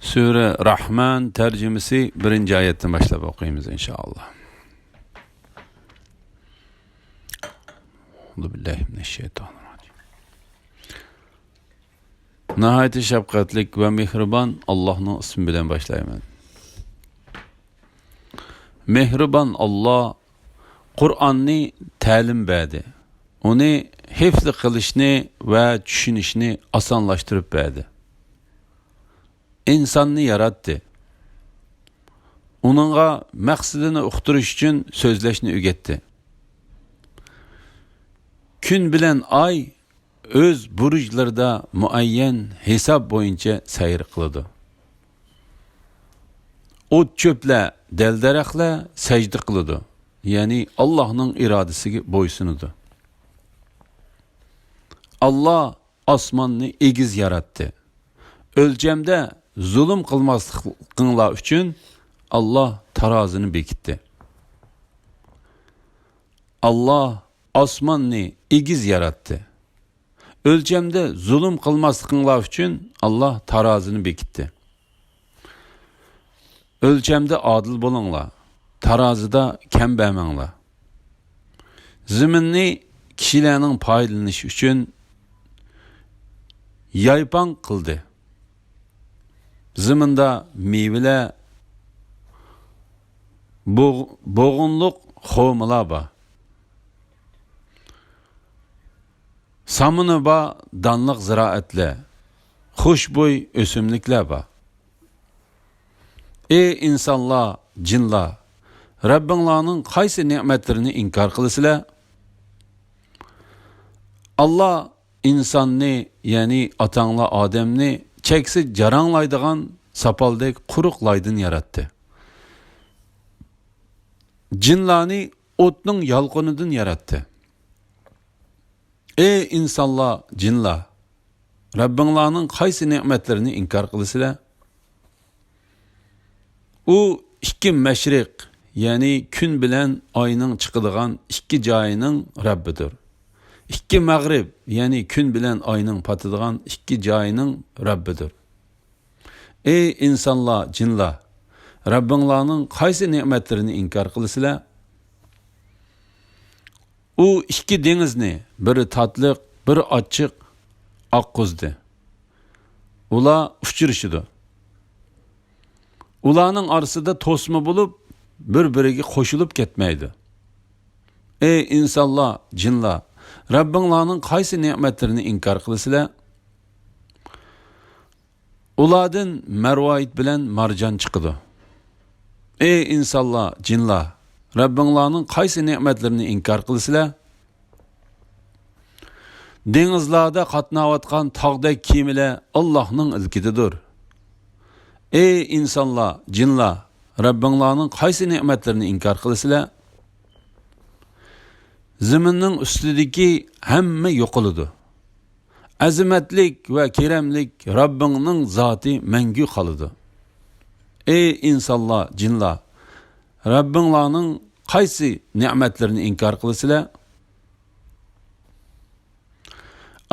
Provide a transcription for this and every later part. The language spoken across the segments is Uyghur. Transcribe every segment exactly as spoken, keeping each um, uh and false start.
سۈرە رەھمان تەرجىمىسى بىرىنچى ئايەتتىن باشلاپ ئوقۇيمىز، ئىنشائاللا. ناھايىتى شەپقەتلىك ۋە مېھرىبان ئاللاھنىڭ ئىسمى بىلەن باشلايمەن. مېھرىبان ئاللا قۇرئاننى تەلىم بەردى. ئۇنى ھېفز قىلىشنى ۋە چۈشىنىشنى ئاسانلاشتۇرۇپ بەردى. ئىنساننى ياراتتى. ئۇنىڭغا مەقسىتىنى ئۇقتۇرۇش ئۈچۈن سۆزلەشنى ئۆگەتتى. كۈن بىلەن ئاي ئۆز بۇرۇجلىرىدا مۇئەييەن ھېساب بويىچە سەير قىلىدۇ. ئوت-چۆپلەر، دەل-دەرەخلەر سەجدە قىلىدۇ، يەنى ئاللاھنىڭ ئىرادىسىگە بويسۇنىدۇ. ئاللا ئاسماننى ئېگىز ياراتتى. ئۆلچەمدە زۇلۇم قىلماسلىقىڭلار ئۈچۈن ئاللا تارازىنى بېكىتتى. ئاللا ئاسماننى ئېگىز ياراتتى. ئۆلچەمدە زۇلۇم قىلماسلىقىڭلار ئۈچۈن ئاللا تارازىنى بېكىتتى. ئۆلچەمدە ئادىل بولۇڭلار، تارازىدا كەم بەرمەڭلار. زېمىننى كىشىلەرنىڭ پايدىلىنىشى ئۈچۈن يايپاڭ قىلدى. زېمىندا مېۋىلەر، بوغ-، بوغۇملۇق خورمىلار بار. سامىنى بار دانلىق زىرائەتلەر، خۇشبۇي ئۆسۈملۈكلەر بار. ئەي ئىنسانلار، جىنلار، رەببىڭلارنىڭ قايسى نېمەتلىرىنى ئىنكار قىلىسىلەر؟ ئاللا ئىنساننى، يەنى ئاتاڭلار ئادەمنى چەكسىز جاراڭلايدىغان ساپالدەك قۇرۇق لايدىن ياراتتى. جىنلارنى ئوتنىڭ يالقۇنىدىن ياراتتى. ئەي ئىنسانلار، جىنلار، رەببىڭلارنىڭ قايسى نېمەتلىرىنى ئىنكار قىلىسىلەر؟ ئۇ ئىككى مەشرىق، يەنى كۈن بىلەن ئاينىڭ چىقىدىغان ئىككى جايىنىڭ رەببىدۇر. ئىككى مەغرىب، يەنى كۈن بىلەن ئاينىڭ پاتىدىغان ئىككى جايىنىڭ رەببىدۇر. ئەي ئىنسانلار، جىنلار، رەببىڭلارنىڭ قايسى نېمەتلىرىنى ئىنكار قىلىسىلەر؟ ئۇ ئىككى دېڭىزنى، بىرى تاتلىق، بىرى ئاچچىق، ئاققۇزدى. ئۇلار ئۇچرىشىدۇ. ئۇلارنىڭ ئارىسىدا توسما بولۇپ، بىر-بىرىگە قوشۇلۇپ كەتمەيدۇ. ئەي ئىنسانلار، جىنلار، رەببىڭلارنىڭ قايسى نېمەتلىرىنى ئىنكار قىلىسىلەر؟ ئۇلاردىن مەرۋايىت بىلەن مارجان چىقىدۇ. ئەي ئىنسانلار، جىنلار، رەببىڭلارنىڭ قايسى نېمەتلىرىنى ئىنكار قىلىسىلەر؟ دېڭىزلاردا قاتناۋاتقان تاغدەك كېمىلەر ئاللاھنىڭ ئىلكىدىدۇر. ئەي ئىنسانلار، جىنلار، رەببىڭلارنىڭ قايسى نېمەتلىرىنى ئىنكار قىلىسىلەر؟ زېمىننىڭ ئۈستىدىكى ھەممە يوقىلىدۇ. ئەزىمەتلىك ۋە كېرەملىك رەببىڭنىڭ زاتى مەڭگۈ قالىدۇ. ئەي ئىنسانلار، جىنلار، رەببىڭلارنىڭ قايسى نېمەتلىرىنى ئىنكار قىلىسىلەر؟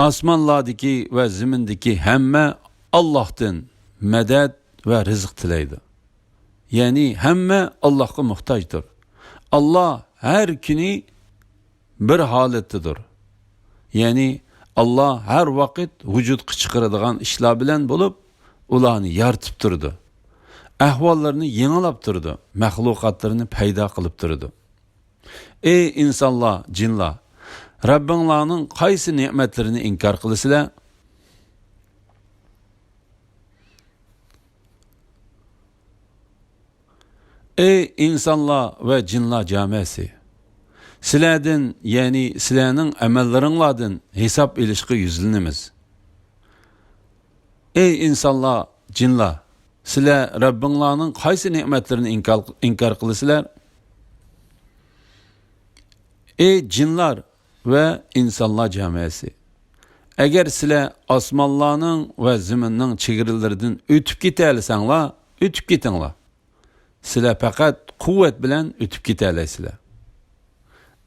ئاسمانلاردىكى ۋە زېمىندىكى ھەممە ئاللاھتىن مەدەت ۋە رىزىق تىلەيدۇ. يەنى ھەممە ئاللاھقا موھتاجدۇر. ئاللاھ ھەر كۈنى بىر ھالەتتىدۇر. يەنى ئاللاھ ھەر ۋاقىت ۋۇجۇدقا چىقىرىدىغان ئىشلار بىلەن بولۇپ، ئۇلارنى يارىتىپ تۇرىدۇ. ئەھۋاللىرىنى يېڭىلاپ تۇرىدۇ، مەخلۇقاتلىرىنى پەيدا قىلىپ تۇرىدۇ. ئەي ئىنسانلار، جىنلار، رەببىڭلارنىڭ قايسى نېمەتلىرىنى ئىنكار قىلىسىلەر؟ ئەي ئىنسانلار ۋە جىنلار جامەسى! سىلەردىن، يەنى سىلەرنىڭ ئەمەللىرىڭلاردىن ھېساب ئېلىشقا يۈزلىنىمىز. ئەي ئىنسانلار، جىنلار! سىلەر رەببىڭلارنىڭ قايسى نېمەتلىرىنى ئىنكار، ئىنكار قىلىسىلەر؟ ئەي جىنلار ۋە ئىنسانلار جامەسى! ئەگەر سىلەر ئاسمانلارنىڭ ۋە زېمىننىڭ چېگرىلىرىدىن ئۆتۈپ كېتەلىسەڭلار، ئۆتۈپ كېتىڭلار. سىلەر پەقەت قۇۋۋەت بىلەن ئۆتۈپ كېتەلەيسىلەر.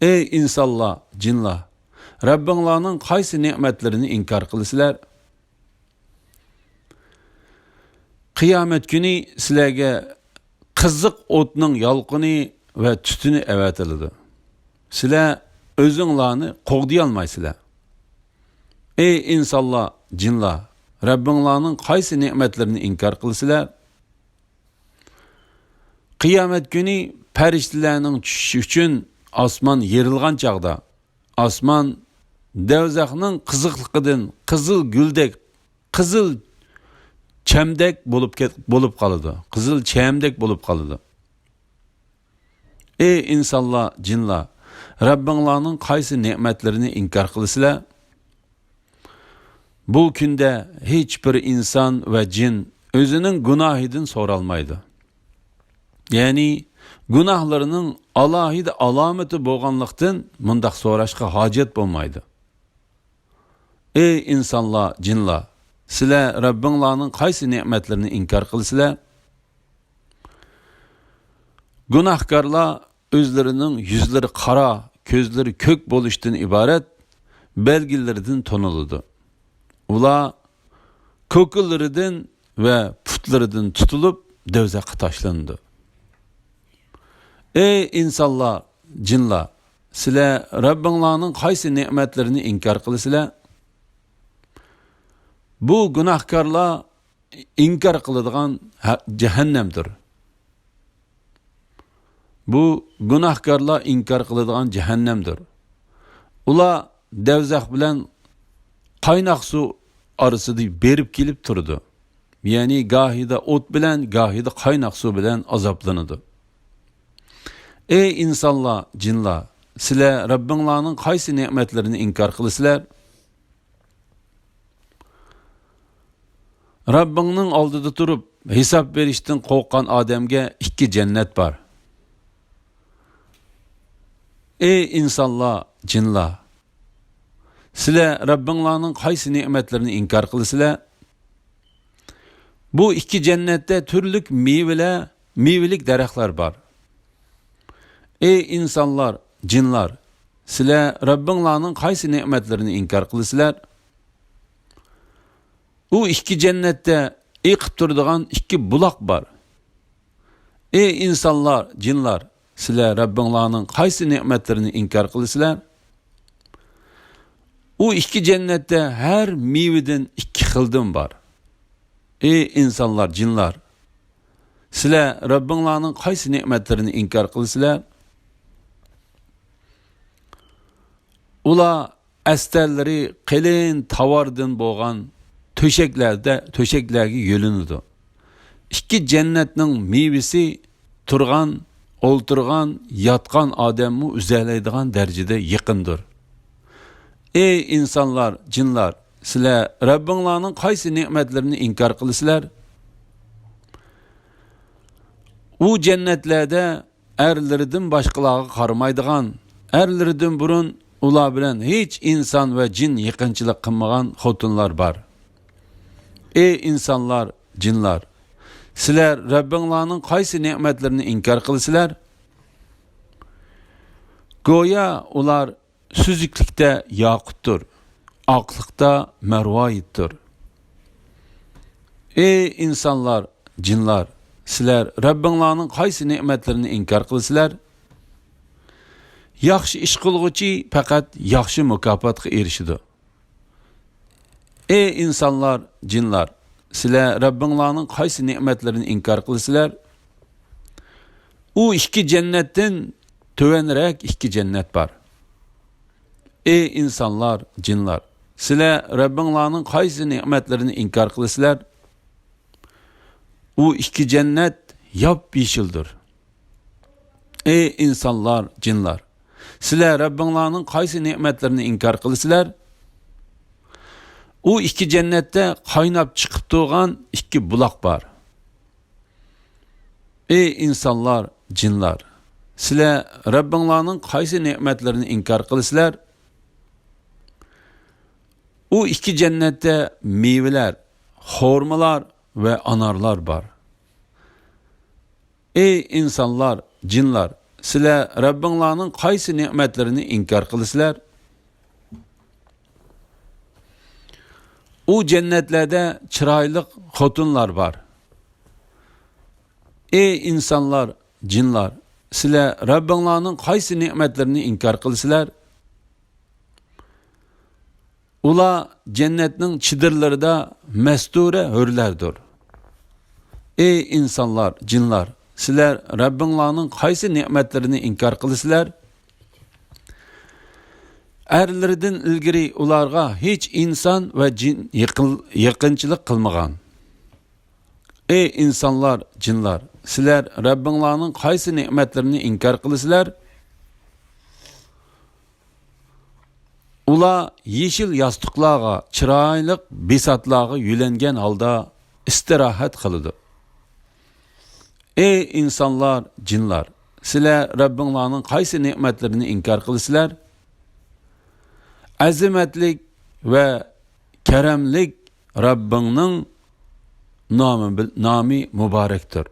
ئەي ئىنسانلار، جىنلار! رەببىڭلارنىڭ قايسى نېمەتلىرىنى ئىنكار قىلىسىلەر؟ قىيامەت كۈنى سىلەرگە قىزىق ئوتنىڭ يالقۇنى ۋە تۈتۈنى ئەۋەتىلىدۇ. سىلەر ئۆزۈڭلارنى قوغدىيالمايسىلەر. ئەي ئىنسانلار، جىنلار، رەببىڭلارنىڭ قايسى نېمەتلىرىنى ئىنكار قىلىسىلەر؟ قىيامەت كۈنى پەرىشتىلەرنىڭ چۈشۈشى ئۈچۈن ئاسمان يېرىلغان چاغدا، ئاسمان دەۋزەخنىڭ قىزىقلىقىدىن قىزىل گۈلدەك، قىزىل چەمدەك بولۇپ كەت-، بولۇپ قالىدۇ. قىزىل چەمدەك بولۇپ قالىدۇ. ئەي ئىنسانلار، جىنلار، رەببىڭلارنىڭ قايسى نېمەتلىرىنى ئىنكار قىلىسىلەر؟ بۇ كۈندە ھېچ بىر ئىنسان ۋە جىن ئۆزىنىڭ گۇناھىدىن سورالمايدۇ. يەنى گۇناھلىرىنىڭ ئالاھىدە ئالامىتى بولغانلىقتىن، مۇنداق سوراشقا ھاجەت بولمايدۇ. ئەي ئىنسانلار، جىنلار، سىلەر رەببىڭلارنىڭ قايسى نېمەتلىرىنى ئىنكار قىلىسىلەر؟ گۇناھكارلار ئۆزلىرىنىڭ يۈزلىرى قارا، كۆزلىرى كۆك بولۇشتىن ئىبارەت بەلگىلىرىدىن تونۇلىدۇ. ئۇلار كوكىلىرىدىن ۋە پۇتلىرىدىن تۇتۇلۇپ، دەۋزەخكە تاشلىنىدۇ. ئەي ئىنسانلار، جىنلار، سىلەر رەببىڭلارنىڭ قايسى نېمەتلىرىنى ئىنكار قىلىسىلەر؟ بۇ گۇناھكارلار ئىنكار قىلىدىغان ھە-، جەھەننەمدۇر. بۇ گۇناھكارلار ئىنكار قىلىدىغان جەھەننەمدۇر. ئۇلار دەۋزەخ بىلەن قايناق سۇ ئارىسىدا بېرىپ كېلىپ تۇرىدۇ. يەنى گاھىدا ئوت بىلەن، گاھىدا قايناق سۇ بىلەن ئازابلىنىدۇ. ئەي ئىنسانلار، جىنلار، سىلەر رەببىڭلارنىڭ قايسى نېمەتلىرىنى ئىنكار قىلىسىلەر؟ رەببىڭنىڭ ئالدىدا تۇرۇپ، ھېساب بېرىشتىن قورققان ئادەمگە ئىككى جەننەت بار. ئەي ئىنسانلار، جىنلار! سىلەر رەببىڭلارنىڭ قايسى نېمەتلىرىنى ئىنكار قىلىسىلەر؟ بۇ ئىككى جەننەتتە تۈرلۈك مېۋىلەر، مېۋىلىك دەرەخلەر بار. ئەي ئىنسانلار، جىنلار! سىلەر رەببىڭلارنىڭ قايسى نېمەتلىرىنى ئىنكار قىلىسىلەر؟ ئۇ ئىككى جەننەتتە ئېقىپ تۇرىدىغان ئىككى بۇلاق بار. ئەي ئىنسانلار، جىنلار! سىلەر رەببىڭلارنىڭ قايسى نېمەتلىرىنى ئىنكار قىلىسىلەر؟ ئۇ ئىككى جەننەتتە ھەر مېۋىدىن ئىككى خىلدىن بار. ئەي ئىنسانلار، جىنلار! سىلەر رەببىڭلارنىڭ قايسى نېمەتلىرىنى ئىنكار قىلىسىلەر؟ ئۇلار ئەستەرلىرى قېلىن تاۋاردىن بولغان تۆشەكلەردە، تۆشەكلەرگە يۆلىنىدۇ. ئىككى جەننەتنىڭ مېۋىسى تۇرغان، ئولتۇرغان، ياتقان ئادەممۇ ئۈزەلەيدىغان دەرىجىدە يېقىندۇر. ئەي ئىنسانلار، جىنلار! سىلەر رەببىڭلارنىڭ قايسى نېمەتلىرىنى ئىنكار قىلىسىلەر؟ ئۇ جەننەتلەردە ئەرلىرىدىن باشقىلارغا قارىمايدىغان، ئەرلىرىدىن بۇرۇن ئۇلار بىلەن ھېچ ئىنسان ۋە جىن يېقىنچىلىق قىلمىغان خوتۇنلار بار. ئەي ئىنسانلار، جىنلار! سىلەر رەببىڭلارنىڭ قايسى نېمەتلىرىنى ئىنكار قىلىسىلەر؟ گويا ئۇلار سۈزۈكلۈكتە ياقۇتتۇر، ئاقلىقتا مەرۋايىتتۇر. ئەي ئىنسانلار، جىنلار! سىلەر رەببىڭلارنىڭ قايسى نېمەتلىرىنى ئىنكار قىلىسىلەر؟ ياخشى ئىش قىلغۇچى پەقەت ياخشى مۇكاپاتقا ئېرىشىدۇ. ئەي ئىنسانلار، جىنلار! سىلەر رەببىڭلارنىڭ قايسى نېمەتلىرىنى ئىنكار قىلىسىلەر؟ ئۇ ئىككى جەننەتتىن تۆۋەنرەك ئىككى جەننەت بار. ئەي ئىنسانلار، جىنلار! سىلەر رەببىڭلارنىڭ قايسى نېمەتلىرىنى ئىنكار قىلىسىلەر؟ ئۇ ئىككى جەننەت ياپيېشىلدۇر. ئەي ئىنسانلار، جىنلار! سىلەر رەببىڭلارنىڭ قايسى نېمەتلىرىنى ئىنكار قىلىسىلەر؟ ئۇ ئىككى جەننەتتە قايناپ چىقىپ تۇرغان ئىككى بۇلاق بار. ئەي ئىنسانلار، جىنلار! سىلەر رەببىڭلارنىڭ قايسى نېمەتلىرىنى ئىنكار قىلىسىلەر؟ ئۇ ئىككى جەننەتتە مېۋىلەر، خورمىلار ۋە ئانارلار بار. ئەي ئىنسانلار، جىنلار! سىلەر رەببىڭلارنىڭ قايسى نېمەتلىرىنى ئىنكار قىلىسىلەر؟ ئۇ جەننەتلەردە چىرايلىق خوتۇنلار بار. ئەي ئىنسانلار، جىنلار، سىلەر رەببىڭلارنىڭ قايسى نېمەتلىرىنى ئىنكار قىلىسىلەر؟ ئۇلار جەننەتنىڭ چېدىرلىرىدا مەستۇرە ھۆرلەردۇر. ئەي ئىنسانلار، جىنلار، سىلەر رەببىڭلارنىڭ قايسى نېمەتلىرىنى ئىنكار قىلىسىلەر؟ ئەرلىرىدىن ئىلگىرى ئۇلارغا ھېچ ئىنسان ۋە جىن يېقىن-، يېقىنچىلىق قىلمىغان. ئەي ئىنسانلار، جىنلار، سىلەر رەببىڭلارنىڭ قايسى نېمەتلىرىنى ئىنكار قىلىسىلەر؟ ئۇلار يېشىل ياستۇقلارغا، چىرايلىق بىساتلارغا يۆلەنگەن ھالدا ئىستىراھەت قىلىدۇ. ئەي ئىنسانلار، جىنلار، سىلەر رەببىڭلارنىڭ قايسى نېمەتلىرىنى ئىنكار قىلىسىلەر؟ ئەزىمەتلىك ۋە كەرەملىك رەببىڭنىڭ نامى بىل-، نامى مۇبارەكتۇر.